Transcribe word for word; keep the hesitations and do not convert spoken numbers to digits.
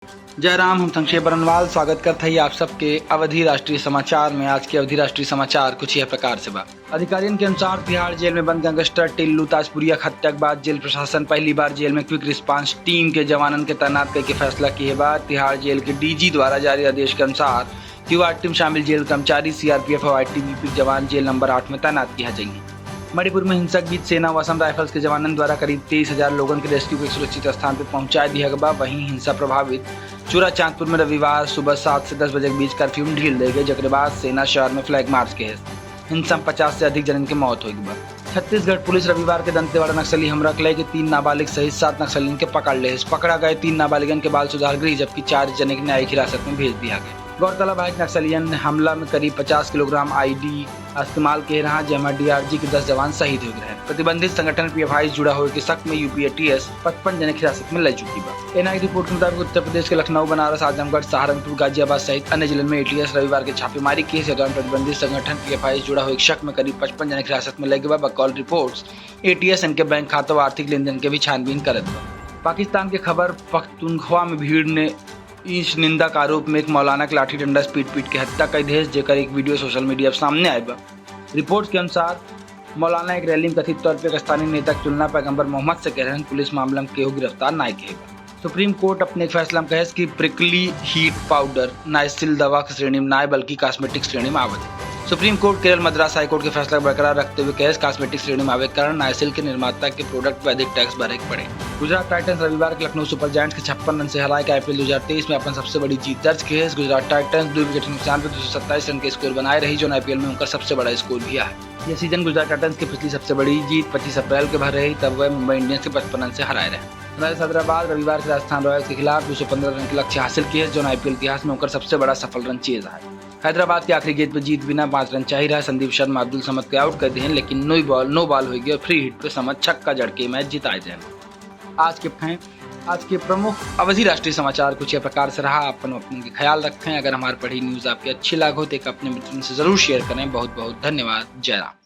जय राम, हम संक्षेप बरनवाल स्वागत करत हई आप सबके अवधी राष्ट्रीय समाचार में। आज के अवधी राष्ट्रीय समाचार कुछ यह प्रकार से बा। अधिकारियन के अनुसार, तिहाड़ जेल में बंद गैंगस्टर टिल्लू ताजपुरिया के हत्या के बाद जेल प्रशासन पहली बार जेल में क्विक रिस्पांस टीम के जवानन के तैनात करके फैसला किहे बा। तिहाड़ जेल के डीजी द्वारा जारी आदेश के अनुसार, क्यूआर टीम शामिल जेल कर्मचारी, सीआरपीएफ और आईटीबीपी के जवान जेल नंबर आठ में तैनात किहा जाइए। मणिपुर में हिंसा के बीच सेना व असम राइफल्स के जवानन द्वारा करीब तेईस हजार लोगन के रेस्क्यू के सुरक्षित स्थान पे पहुंचाए दिया गया बा। वहीं हिंसा प्रभावित चूरा चांदपुर में रविवार सुबह सात से दस बजे के बीच कर्फ्यू में ढील दे गए, जेकरे बाद सेना शहर में फ्लैग मार्च के हिंसा में पचास से अधिक जनन के मौत हो गई बा। छत्तीसगढ़ पुलिस रविवार के दंतेवाड़ा नक्सली हमला के लेके तीन नाबालिग सहित सात नक्सलियन के पकड़ ले। पकड़ा गए तीन नाबालिगन के बाल सुधार गृह, जबकि चार जने के न्यायिक हिरासत में भेज दिया गया। गौरतलब है कि नक्सलियन ने हमला में करीब पचास किलोग्राम आईडी इस्तेमाल के रहा, जेमा डीआरजी के दस जवान शहीद हो गए हैं। प्रतिबंधित संगठन पीएफआई से जुड़ा होए के शक में यूपी एटीएस पचपन जने के हिरासत में ले चुकी बा। एनआई रिपोर्ट के मुताबिक उत्तर प्रदेश के लखनऊ, बनारस, आजमगढ़, सहारनपुर, गाजियाबाद सहित अन्य जिलन में एटीएस रविवार के छापेमारी के दौरान प्रतिबंधित संगठन पीएफआई से जुड़ा होए के शक में करीब पचपन जने के हिरासत में ले गए बा। बकौल रिपोर्ट्स, एटीएस इनके बैंक खाता व आर्थिक लेन देन के भी छानबीन करत बा। पाकिस्तान के खबर, पख्तूनख्वा में भीड़ ने ईश निंदा के आरोप में एक मौलाना के लाठी डंडा से पीट पीट के हत्या कर देस, जेकर एक वीडियो सोशल मीडिया पर सामने आए बा। रिपोर्ट्स के अनुसार, मौलाना एक रैली में कथित तौर पर एक स्थानीय नेता की तुलना पैगंबर मोहम्मद से कर रहन। पुलिस मामला में केहू गिरफ्तार नाय किहे बा। सुप्रीम कोर्ट अपने एक फैसला में कहेस कि प्रिकली हीट पाउडर नाइसिल दवा के श्रेणी में नाय, बल्कि कॉस्मेटिक श्रेणी में आवत है। सुप्रीम कोर्ट केरल मद्रास हाई कोर्ट के फैसला के बरकरार रखते हुए कहेस, कॉस्मेटिक श्रेणी में आवे के कारण नाइसिल के निर्माता के प्रोडक्ट पे अधिक टैक्स भरे के पड़े। गुजरात टाइटंस रविवार के लखनऊ सुपर जायंट्स के छप्पन रन से हराए के आईपीएल दो हज़ार तेईस में अपन सबसे बड़ी जीत दर्ज किहे। गुजरात टाइटंस दो विकेट के नुकसान पे दो सौ सत्ताईस रन के स्कोर बनाए रही, जो आईपीएल में उनका सबसे बड़ा स्कोर भी है। यह सीजन गुजरात टाइटंस की पिछली सबसे बड़ी जीत पच्चीस अप्रैल के भर रही, तब वह मुंबई इंडियंस के पचपन रन से हराए रहे। सनराइजर्स हैदराबाद रविवार के राजस्थान रॉयल्स के खिलाफ दो सौ पन्द्रह रन के लक्ष्य हासिल किहे, जो आईपीएल इतिहास में उनकर सबसे बड़ा सफल रन चेज है। हैदराबाद के आखिरी गेंद पर जीत बिना पाँच रन चाही रहा। संदीप शर्मा अब्दुल समद के आउट कर दिहन, लेकिन नो बॉल, नो बॉल हो गया और फ्री हिट पे समद छक्का जड़ के मैच जिताए देहन। आज के फैं-, आज के प्रमुख अवधी राष्ट्रीय समाचार कुछ यह प्रकार से रहा। अपन, अपन के ख्याल रखें। अगर हमारे पढ़ी न्यूज़ आपके अच्छी लागो तो एक अपने मित्रन से जरूर शेयर करें। बहुत बहुत धन्यवाद। जय राम।